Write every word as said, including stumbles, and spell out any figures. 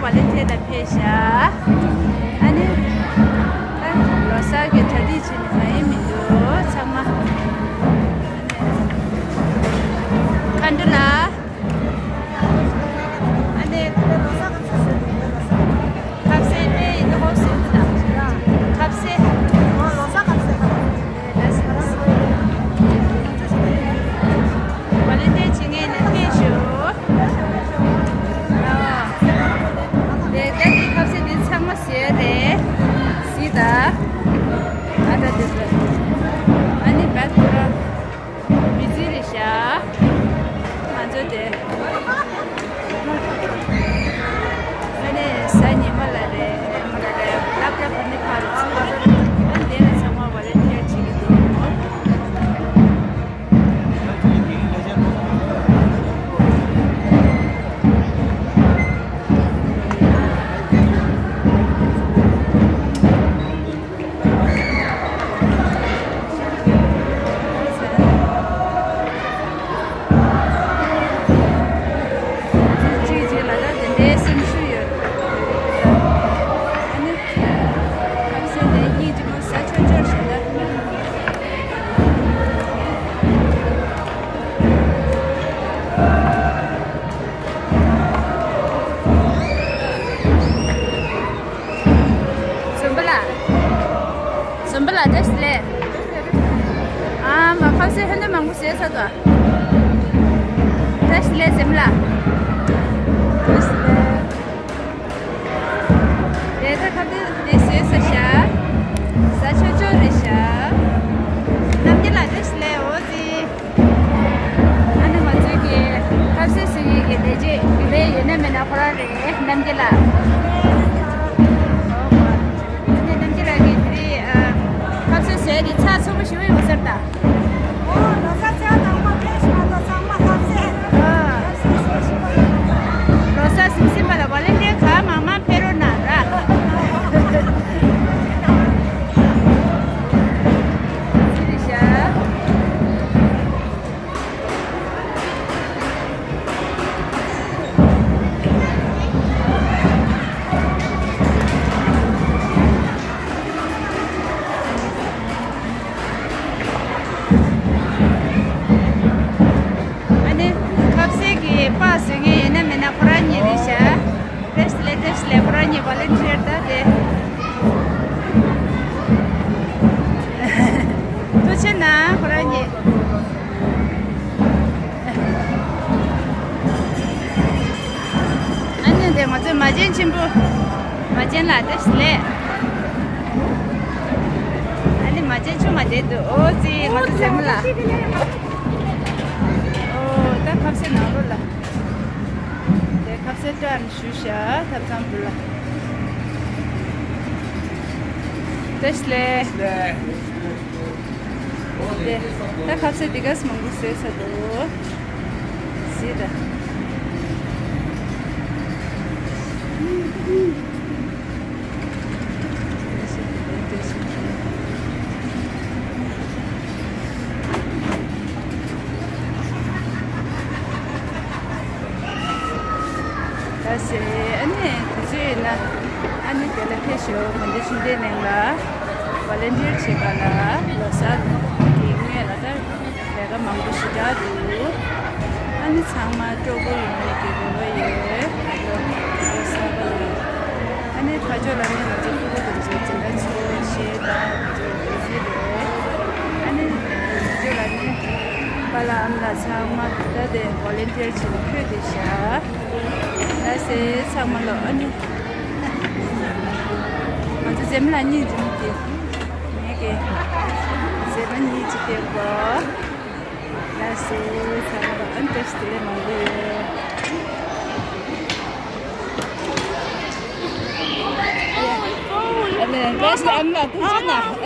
ཝོ་ལན་ཊི་ཡར་ལ་ཕེབས་ཤག་ཨ་ནི། ད་ལོ་གསར་གྱི་གྲ་སྒྲིག་བྱས་ནས་མ་ཡིན་མི་འདུག་ཚང་མ། མཁའ་འགྲོ་ལགས། ཨ་ནི། ཁ་ཟས་དེ་ཡིན་ཧོ་ཟེར་གི་དང་། ཁ་ཟས། ཝོ་ལན་ཊི་ཡར་བྱེད་མཁན་ནི་ཕེབས་ཤོག་དེ་ལྟ་དེ་ཁ་ཟས་དེ་ཚང་མ་ཟས་རེད། གཟིགས་དང་། ཨ་ད་དེ་ཚོ། ཨ་ནི་བད་ཁོ་ར་མི་ཚེ་རེད་ཤག་ང་ཚོ་དེ། ཨ་ནི་གཟའ་ཉི་མ་ལ་རེད། ཉི་མ་ལ་རེད། སློབ་གྲྭ་ཕ་ནི་ཕར་ཚུགས་རེད། ཨ་ནི་དེ་ལ་ཚང་མ་ཝོ་ལན་ཊི་ཡར་བྱེད་ཀྱི་འདུག་གཅིག་གཅིག་ལ་ད་དེ་འདྲའི་སེམས་ཤུགས་ཡོད། ཨ་ནི། ཁ་ཟས་དེ་གཉིས་གཅིག་པོ་ཟ་ཆོག་ཆོག་ཞིག་ད། འཛོམས་པ་ལགས། འཛོམས་པ་ལགས་བཀྲ་ཤིས་བདེ་ལེགས། ཨ་མ་ཁ་ཟས་ཧན་ད་མང་པོ་བཟས་ཚར་དོ། བཀྲ་ཤིས་བདེ་ལེགས་འཛོམས་པ་ལགས། བཀྲ་ཤིས་བདེ་ལེགས། དེ་ད་ཁ་ཟས་དེ་བཟས་ཚར་ཤག་ཟ་ཆོག་ཆོག་རེད་ཤག་རྣམ་རྒྱལ་ལགས་བཀྲ་ཤིས་བདེ་ལེགས། འོ་ཙི། ཨ་ནི་ང་ཚོའི་གི་ཁ་ཟས་ཟ་ཡས་ཀྱི་ལས་བྱེད་རྒྱུན་ལས་ཡོད་ན་མེད་ན་ཁོ་རང་རེད། རྣམ་རྒྱལ་ལགས། ཨ་ནི་རྣམ་རྒྱལ་ལགས་ཀྱིས་དེ་རིང་ཨ། ཁ་ཟས་ཟ་ཡས་དེ་ཚགས་ཚུད་པོ་ཞེ་པོ་ཡོད་ས་རེད་ད། ཨོ་ལོ་གསར་ཚེས་དང་པོ་ཕེབས་ཤིག་མ་གཏོགས་ཚང་མ་ཁ་ཟས། ཨ། ལོ་གསར་ཟིན་ཟིན་པ་ལ་ཝོ་ལན་ཊི་ཡར་གང་མང་མང་ཕེབས་རོགས་གནང་ར། ཅི་རེད་ཤག་ཨ་ནི་ཁ་ཟས་ཀྱི་པགས་བཟོ་མཁན་ཡོད་ན་མེད་ན་ཁོ་རང་གཉིས་རེད་ཤག་བཀྲ་ཤིས་བདེ་ལེགས། བཀྲ་ཤིས་བདེ་ལེགས། ཁོ་རང་གཉིས་ཝོ་ལན་ཊི་ཡར་ད་དེ། ཐུགས་རྗེ་གནང་ཁོ་རང་གཉིས། ཨ་ནི་དེ་ང་ཚོའི་མ་བྱན་ཆེན་པོ། མ་བྱན་ལགས་བཀྲ་ཤིས་བདེ་ལེགས། ཨ་ནི་མ་བྱན་ཆུང་མ་བསྡད་འདུག་ཨོ་ཙི་ང་ཚོ་འཛོམས་པ་ལགས། ཨོ་ད་ཁ་ཟས་ནང་ལོགས་ལ། དེ་ཁ་ཟས་སྤྲད་ཞུ་ཤག་ཐབ་ཚང་བུ་ལ། བཀྲ་ཤིས་བདེ་ལེགས། དེ་ད་ཁ་ཟས་འདི་ག་ས་མང་པོ་བཟས་ཚར་འདུག་གཟིགས་དང་། ད་ཟེར་ཨ་ནི་དུས་ཚོད་ཡོད་ན་ཨ་ནི་དེ་ལ་ཕེབས་ཤོག་གངས་ཅན་ཤུགས་ལྡན་གླིང་ལ་ཝོ་ལན་ཊི་ཡར་བྱེད་པ་ལ་ལོ་གསར་གྱི་སྔོན་ལ་ད་ལས་ཀ་མང་པོ་ཞེ་དྲག་འདུག་ཨ་ནི་ཚང་མ་སྤྲོ་པོ་ཡོང་བའི་གི་རེ་བ་ཡོད། ལོ་གསར་པ་ལ། ཨ་ནི་ཕར་ཕྱོགས་ལ་ནི་ང་ཚོ་ཕྲུ་གུ་དེ་ཚོ་འཛིན་གྲྭ་ཚོ་བཤད་གྲྭ་དེ་ཚོ་ཡོད་ཀྱི་རེད། ཨ་ནི་ཕར་ཕྱོགས་ལ་ནི་པཱ་ལགས་ཨ་མ་ལགས་ཚང་མ་ད་དེ་ཝོ་ལན་ཊི་ཡར་བྱེད་ནས་ཕུད་བསྡད་ཤག་ལགས་སེ་ཚང་མ་ལོ། ཨ་ནི་ང་ཚོ་འཛེམ་ལ་གཉིས་འཛེམ་གྱི་ངས་ཀྱི་འཛེམ་མ་གཉིས་ཅིག་སྟེར་གོ། ལགས་སེ་ཚང་མ་ལོ། ཨ་ནི་བཀྲ་ཤིས་བདེ་ལེགས་མང་པོ་ཡོད། ཨ་ནི་བཀྲ་ཤིས་ཨ་མ་ཐུགས་རྗེ་གནང་།